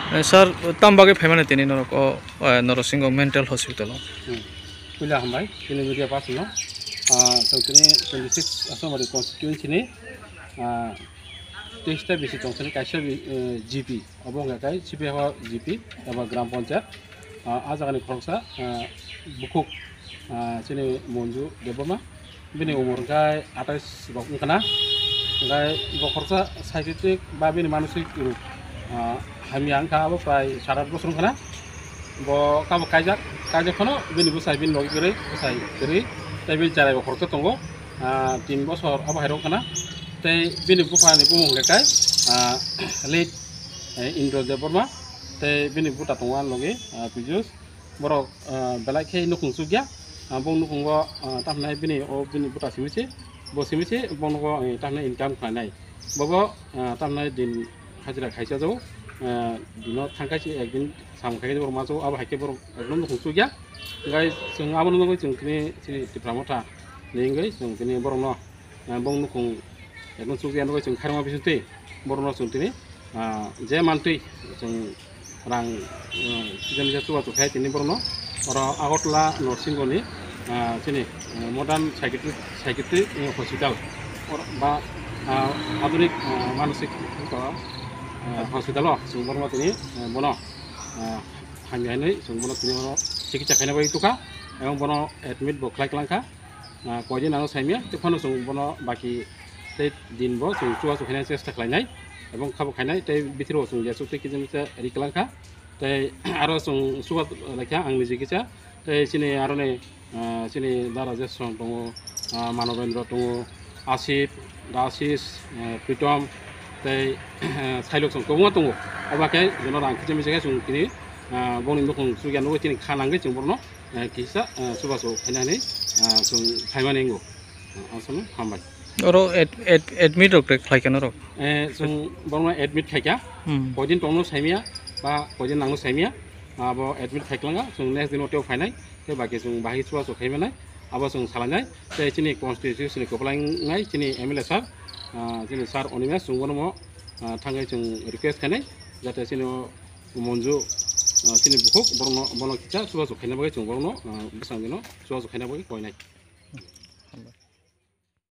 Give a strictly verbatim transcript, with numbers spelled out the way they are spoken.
Eh, sir, tam bagwi phaimani tini norok o, eh, Norosingho Mental Hospital o? Hmm. Puila hambai, tini media pass no. Ah, chwng tini twenty six Asomari constituency ni, ah, teis ta bisi tong sini kaisa bi, eh, G P, obo wngkha kai C P F G P eba gram panchayat. Ah, ah jagani khoroksa, ah, bukhuk, ah, chini Monju Debbarma. Bini umor hwnkhe atais rok wngkha na. Hwnkhe bo khoroksa psychiatric ba bini manosik rok, ah, hamya wngkha, abo prai sat at bosor wngkha na. Bo kabo kaijak, kaijak phano bini bwsai bini logi kwrwi, bwsai kwrwi, tei bini cherai bo khoroksa tongo, ah, tin bosor abo hai rok wngkha na. Tei bini buphani bumung hwnkhe kai, ah, late, eh, Indra Debbarma, tei bini buta tongo ani logi, ah, Pijus. Borok, ah, belai khe nukhung chukya. Ah, bo nukhugo, ah, tamhinai bini, o bini buta simi se, bo simi se, bo nugo, eh, tamhinai income khlainai. Bobo, ah, tamhinai din hajira khaisa jago, ah, dino thangkai se ekdin samung khai borok ma jago, abo hai khe borok ekdom nukhung chukya. Hwnkhe chwng abono nugwi chwng tini chini Tipra Motha ni wngwi chwng tini borokno, ah, bong nukhung ekdom chukya nugwi chwng khairokma bisingtwi borokno chwng tini, ah, je mantwi chwng rang, ah, kisa misa chubachu khai tini borokno oro Agartala Norsinghoni, ah, chini, ah, modern psychiatric, psychiatric, eh, hospital or ba, ah, adhunik, ah, manosik, ah, hospital o chwng borokno tini, eh, bono, ah, hamya hinwi chwng bono tini oro chikitsa khaina bagwi tukha, ebong bono admit bo khlai klangkha. Ah, koidin ano saimya, tei phano chwng bono baki tei din bo chwng chubachu khaina chesta khlainai, ebong khabo khainai, tei bithiro chwng jesuk tei kisa misa ri klangkha, tei aro chwng chuba laikha ang niji kisa, tei chini aroni, ah, chini dara Jeswant tongo, ah, Manobendra tongo, Asif, Dasis, eh, Pritom, tei Sailok chwng kwbangma tongo. Obo khe jono rang kisa misa khe chwng tini, ah, bongni nukhung chukya nugwi tini kha nangwi chwng borokno eh, kisa, eh, chubachu khaina hinwi, eh, chwng phaimani wngo. Eh, aswkno hambai. Oro ad-, ad-, admit rok rek khlai kha norok? Eh, chwng borokno admit khaikha. Hmm. Koidin tongno saimya ba koidin nangno saimya, abo admit khaiklanga, chwng next dino tei phainai, tei baki chwng bahai chubachu khaimanai, abo chwng salainai, tei chini constituency ni kwplai wngnai chini M L A sir, ah, chini sir Animesh, chwng bono mo, ah, thangwi chwng request khainai, jate chini o Monju, ah, chini bukhuk, borokno, bono kisa chubachu khaina bagwi chwng borokno, ah, bwskango chubachu khaina bagwi koinai.